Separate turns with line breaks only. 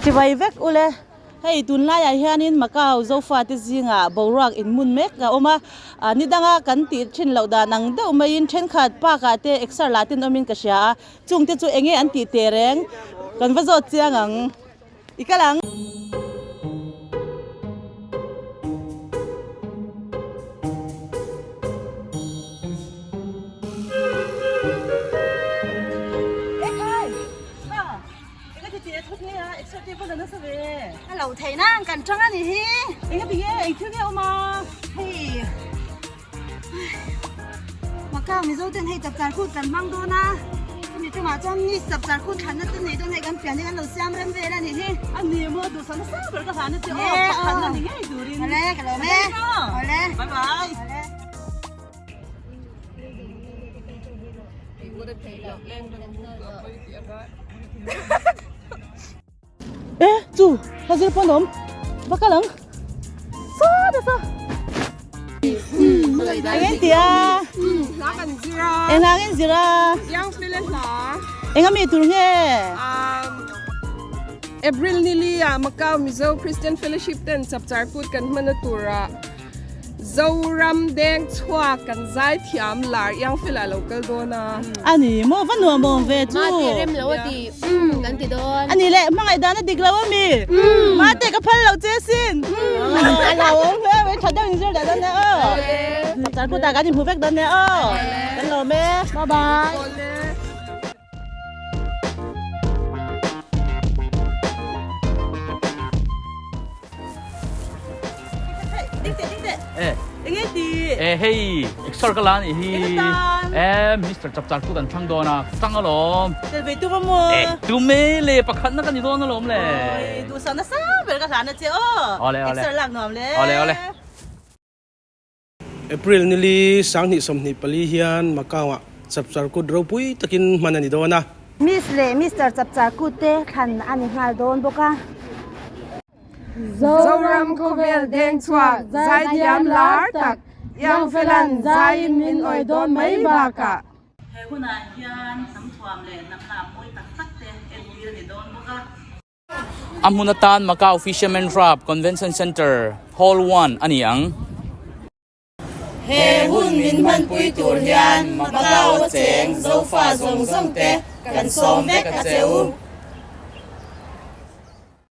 Chibai vek ule, hei tunlaiah hianin Macau Zofate zingah boruak inmun mek a awm a, ni danga kan tih thin loh dan ang deuh maiin thenkhat park ah te exer lah ten awmin ka hria a, chungte chu enge an tih teh reng kan va zawt chiang ang. I kal ang.
A lo theih nan kan tang a ni hi.
Enga ti nge eng thil nge awm a?
Hei Macau Mizo ten hei chapchar kut kan hmang dawn a, chumi chungah chuan Miss chapchar kut thlanna te nei dawn hei kan pian hi kan lo siam rem vel a nih hi.
A ni maw duhsak nasa ber ka hlan a che aw pakhatna ni ngei turin.
Awle ka lawm e. Awle.
Bye bye.
Awle.
E chu ka zir pawn awm va kal ang sa ta sa eng en tia
hla kan zir a
eng hla nge zir a
young feel a hla
eng ami tur nge
April nili ah Macau Mizo Christian Fellowship ten chapchar kut kan hman a tura Zoram deng chhuak kan zaithiam lar iang felah lo kal dawn a.
A ni maw va nuam awm ve chu.
Mate rem lo a ti umm kan ti dawn.
A ni le hmangaih dan a dik lo a mi. Mate ka phal lo che sin. A lo awm hle mai tha deuh in zir leh dawn e aw. Char kutah kan inhmu vek dawn e aw. Kan lawm e. Bye bye.
E hei exer ka la anih hi e Mister Chapchar kut an thlang dawn a ka chang alawm
Tel ve tu va maw
E tu me le pakhat na ka ni dawn alawm le
Oi duhsak nasa ber ka hlan a che aw
Awle awle
Exer lak nuam le
Awle awle.
April nili 2024 hian Macau-ah Chapchar Kut ropui takin hman a ni dawn a.
Miss leh Mister Chapchar Kut te thlan a ni nghal dawn bawk a.
Zoram khawvel deng chhuak zaithiam lar tak Iangfelan zaiin min awih dawn mai bakah.
He hunah hian hnam thuam leh hnam lam mawi tak tak te entir a ni dawn bawk a.
A hmun atan Macau Fisherman Rap Convention Centre, Hall One a ni ang.
He hun min hmanpui tur hian Macau a cheng Zofa zawng zawng te kan sawm vek a che u.